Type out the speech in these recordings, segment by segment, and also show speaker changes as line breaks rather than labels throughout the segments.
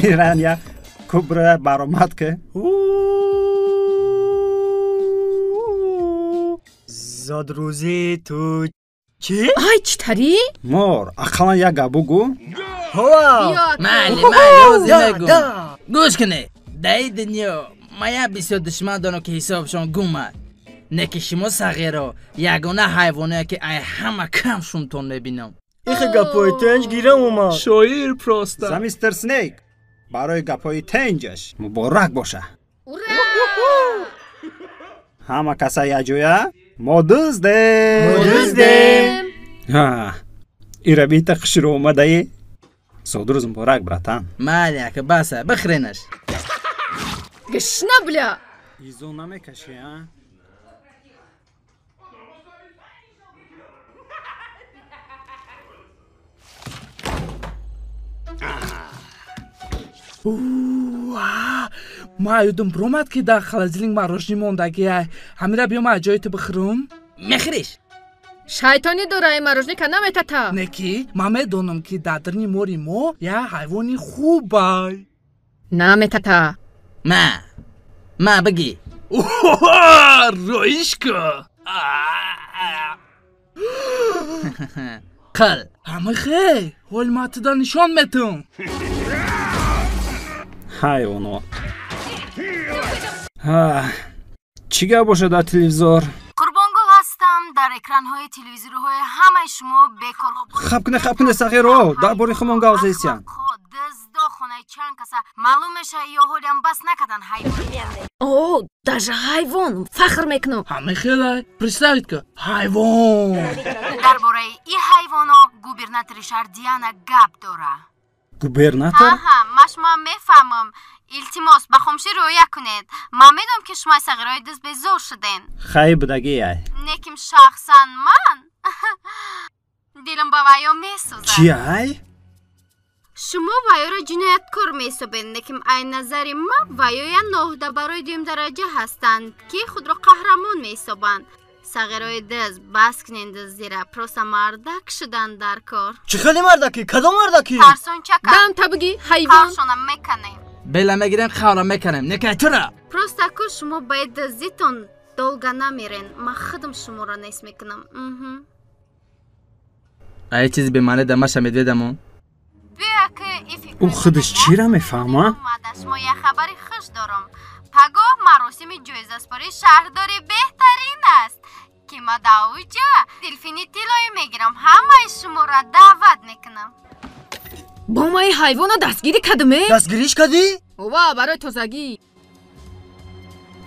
Пиранья кубра баромад ки.
Зодрӯзи ту чӣ?
Ай, чӣ тарӣ?
Мор, ақаллан як гап бугӯ.
Майли, майли, ҳозир мегӯм. Гӯш кунед, дар ин дунё ман як бисёр душман дорам, ки ҳисобшон гум аст. Не ки шумо сағиро ягона ҳайвоное, ки ай ҳама кам шумтон мебинам.
Ихе гапҳои тенҷ гирам омад.
Шоир просто.
За мистер Снейк барои гапҳои тенҷаш муборак боша. Ҳама каса якҷоя мо дуздем.
Мо дуздем.
Ира бита хушрӯ омадаи. Зодрӯз муборак, братан.
Майли, ака, баса, бихӯренаш.
Гишна, бля.
Изо намекашӣ, а?
Ма ёдум биромад, ки дар холодильник мороженое мондагиай. Ҳамира биё, ман ҷои ту бихӯрам.
Мехӯриш?
Шайтонӣ дора, ин мороженое ка наметата.
Не ки ман медонам, ки дар даруни мори мо як ҳайвони хубай.
Наметата.
Ма бигӣ.
Роиш ку.
Қил.
Ҳамихе, ҳол ман туда нишон метам.
Ҳайвоно. Чӣ гап бошад дар телевизор?
Қурбонгул ҳастам. Дар экранҳои телевизорҳои ҳамаи шумо бекор.
Хаб куне, хаб куне, сағиро, дар бораи хумон гап зесиян.
Дуздо хонаи чанд каса маълум мешавад, ё ҳолиам бас накардан ҳайвон.
О, даже ҳайвон фахр мекунам.
Ҳамихелай, представить ка, ҳайвон.
Дар бораи ин ҳайвоно губернатори шаҳр Диана гап дора.
Губернатор?
Аҳа, ман шумо мефаҳмам. Илтимос, ба хомӯшӣ риоя кунед. Ман медонам, ки шумо сағирои дузд безор шуден.
Хай будагиай.
Неким шахсан ман дилам ба ваё месӯзад.
Чи ай?
Шумо ваёро ҷинояткор меҳисобед, лекин ай назари ман ваёя ноҳда барои дуюм дараҷа ҳастанд, ки худро қаҳрамон меҳисобанд. Сағирои дузд, бас кунен дуздира, просто мардак шудан дар кор.
Чӣ хеле мардаки? Кадом мардаки?
Тарсончака.
Дам та бигӣ, ҳайвон.
Қавшона меканем.
Бела мегирем, қавра меканем. Некай тура.
Просто ку шумо ба дуздитон долго намерен. Ман худам шуморо нест мекунам.
Ай чизи бемаъне дамаша медведамон.
Ӯ худаш чира мефаҳма?
Шумо як хабари хуш дорам. Пагоҳ маросими ҷоизаспории шаҳрдори беҳтарин аст, ки ма дар оҷа делфини тиллоӣ мегирам. Ҳамаи шуморо даъват мекунам.
Бо ма ин ҳайвонро дастгирӣ кардаме?
Дастгириш кардӣ?
Ова, барои тозагӣ.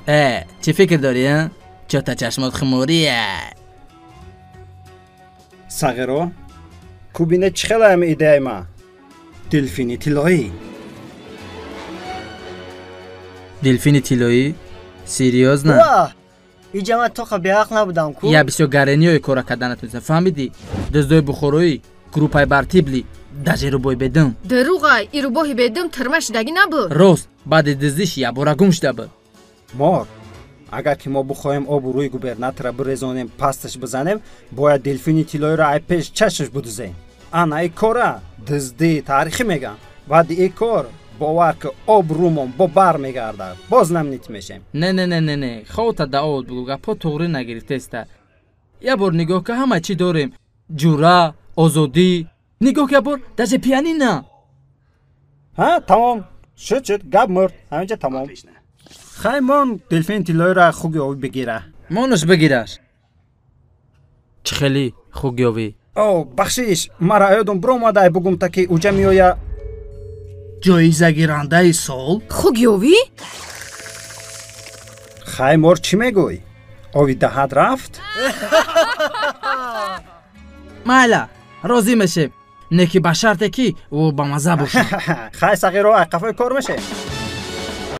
Э, чӣ фикр дорӣ, а? Чота чашмот хумория.
Сағиро, кубине чӣ хелаям идеяи ма? Делфини тиллоӣ.
Делфини тиллоӣ? Серьёзно?
Иҷа ман тоқа беақл набудам ку.
Я бисёр гарениёи кора карданат мезанам, фаҳмидӣ? Дуздои бухороӣ, группаи бартибли, даже рӯбои бедум.
Дурӯғай, ин рӯбоҳи бедум тирма шудагӣ набуд.
Рост, баъди дуздиш якбора гум шуда буд.
Мор, агар ки мо бихоҳем обу рӯи губернатора бирезонем, пасташ бизанем, бояд делфини тиллоиро ай пеш чашмаш бидузем. Ана ин кора дуздии таърихӣ мегӯям. Баъди ин кор бовар ки об рӯмон бо бар мегардад, боз намнит мешем.
Не, не, не, не, не, хота да овод бугӯ, гапҳо туғрӣ нагирифтеста. Як бор нигоҳ ка, ҳама чӣ дорем: ҷура, озодӣ. Нигоҳ ка, бор даже пианино.
Ҳа, тамом шуд, шуд, гап мурд, ҳаминҷа тамом. Хай мон делфини тиллоиро хуги овӣ бигира.
Монуш бигираш. Чӣ хеле хуги овӣ?
О, бахшиш, мара ёдум биромадай бугум, та ки уҷа меоя.
Ҷоизагирандаи сол?
Хуги овӣ?
Хай мор, чӣ мегӯй? Ови даҳат рафт?
Майла, розӣ мешем, не ки ба шарте, ки ӯ ба мазза бошад.
Хай сағиро, ай қафои кор мешем.